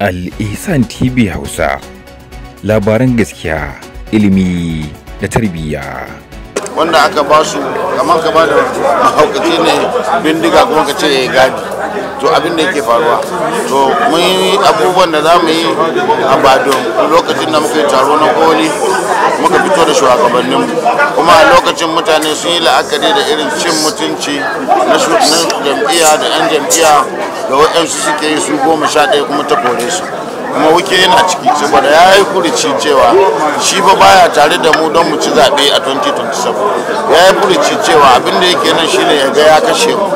Al-Ihsan TV Hausa, labaran gaskiya, ilimi da tarbiyya. Wanda aka ba su kamar ka ba da mahaukaci ne bindiga kuma ka ce ya gadi. To abin da yake faruwa, to mun yi abubuwan da za mu yi a Badon lokacin da muka yi taro na koli, muka fito da shugabanninmu. Kuma a lokacin mutane sun yi la'akari da irin cin mutunci na jam'iyya da 'yan jam'iyya da waɗansu suke yi su 11 kuma ta kore su. Kuma Wike yana ciki saboda ya yi furuci cewa shi ba baya tare da mu don mu ci zaɓe a 2027. Ya yi furuci cewa abin da yake nan shine ya ga ya kashe mu.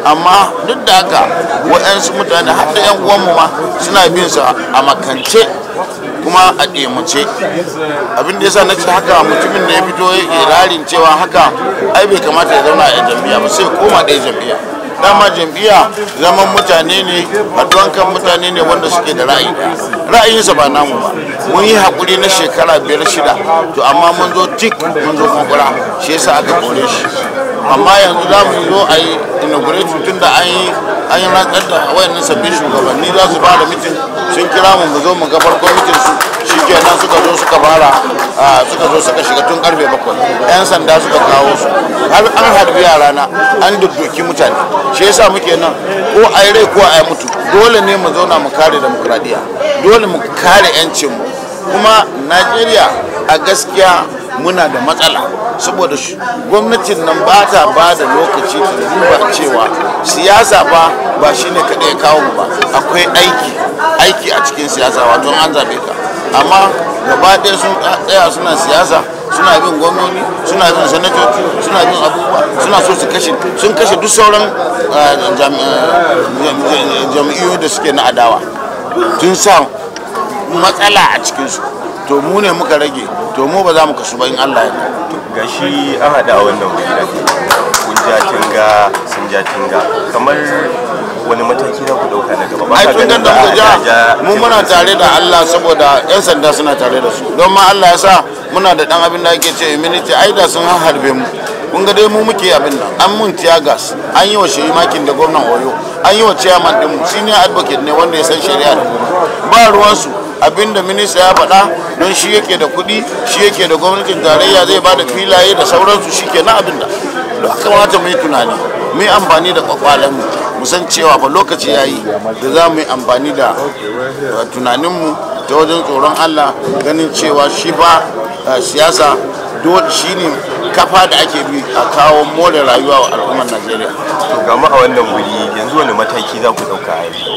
Amma duk da haka waɗansu mutane har da 'yan uwanmu ma suna bin sa a makance kuma a ɗemuce. Abin da yasa na ce haka, mutumin da ya fito ya irarin cewa haka ai bai kamata ya zauna a jam'iyya ba, sai koma ɗaya jam'iyya. Dama jam'iyya zaman mutane ne, haɗuwan kan mutane ne wanda suke da ra'ayi ɗaya. Ra'ayinsa ba namu ba. Mun yi haƙuri na shekara 5-6, to amma mun zo tik mun zo kunkura, shi yasa aka kore shi. Amma yanzu za mu zo a yi inauguration tun da an yi rantsar da wayannan sabbin shugabanni za su fara mitin. Sun kira mu mu zo mu ga farkon mitin su, shikenan suka zo suka fara, suka zo suka shiga tun karfe 7. 'Yan sanda suka kawo su, har an harbi yara na, an dudduki mutane. Shi yasa muke nan, ko a yi rai ko a yi mutu, dole ne mu zauna mu kare demokradiyya, dole mu kare 'yancinmu. Kuma Najeriya a gaskiya muna da matsala, saboda gwamnatin nan ba ta ba da lokaci ta duba cewa siyasa ba shi ne kaɗai ya kawo mu ba. Akwai aiki a cikin siyasa, wato an zaɓe ka. Amma gaba ɗaya sun tsaya suna siyasa, suna bin gwamnoni, suna bin sanatoci, suna bin abubuwa, suna so su kashe, sun kashe duk sauran jam'iyyu da suke na adawa, tun sa matsala a cikinsu. To mu ne muka rage, to mu ba za mu kasu ba in Allah ya yarda. Gashi an haɗa a wannan wuri da kun ja tinga, sun ja tinga, kamar wani mataki na ku ɗauka na gaba? Ai tun da muka ja mu muna tare da Allah, saboda 'yan sanda suna tare da su. Don ma Allah ya sa muna da ɗan abin da ake ce immunity, ai da sun harbe mu. Kun ga dai mu muke abin nan, an mun tear gas, an yi wa Shehi Makin da gwamnan Oyo, an yi wa chairman din mu, senior advocate ne wanda ya san shari'a da kuma ba ruwansu. Abinda minista ya faɗa, don shi yake da kuɗi, shi yake da gwamnatin tarayya zai ba da filaye da sauransu, shi ke na abinda da kamata mu yi tunani, mu yi amfani da kwakwalenmu, mu san cewa fa lokaci ya yi da za mu yi amfani da tunaninmu ta wajen tsoron Allah, ganin cewa shi fa siyasa shi ne kafa da ake bi a kawo more rayuwa wa al'ummar Najeriya. To ga mu a wannan wuri yanzu, wani mataki za ku ɗauka a yanzu?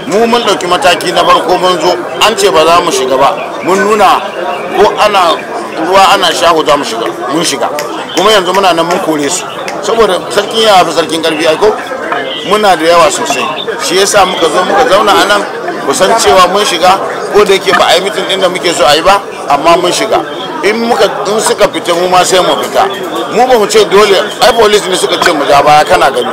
Mu mun ɗauki mataki na farko, mun zo an ce ba za mu shiga ba, mun nuna ko ana ruwa ana shahu za mu shiga, mun shiga. Kuma yanzu muna nan mun kore su, saboda sarkin yawa fi sarkin karfi aiko, muna da yawa sosai. Shi yasa muka zo muka zauna a nan, kusan cewa mun shiga, ko da yake ba a yi mitin ɗin da muke so a yi ba, amma mun shiga. In suka fita mu ma sai mu fita. Mu ba mu ce dole, ai police ne suka ce mu ja baya, kana gani.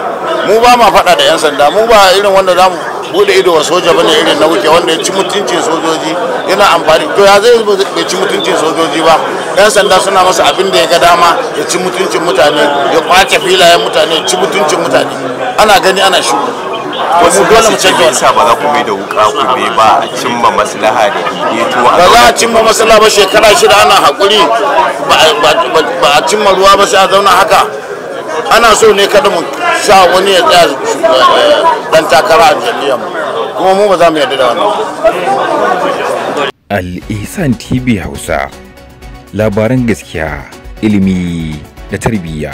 Mu ba ma faɗa da 'yan sanda, mu ba irin wanda za mu bude ido wa soja bane irin na Wuke wanda ya ci mutuncin sojoji yana amfani. To ya zai bai ci mutuncin sojoji ba? 'Yan sanda suna masa abin da ya ga dama, ya ci mutuncin mutane, ya kwace filayen mutane, ya ci mutuncin mutane, ana gani ana shigo. Wasu dole mu canja yasa ba za ku mai da wuka ku bai ba a cimma maslaha da daidaito. Ba za a cimma maslaha ba, shekara 6 ana hakuri ba a cimma ruwa ba, sai a zauna haka. Ana so ne kada mu sa wani ya tsaya dan takara a jam'iyyar mu, kuma mu ba za mu yarda da wannan. Al-Ihsan TV Hausa, labaran gaskiya, ilimi da tarbiyya.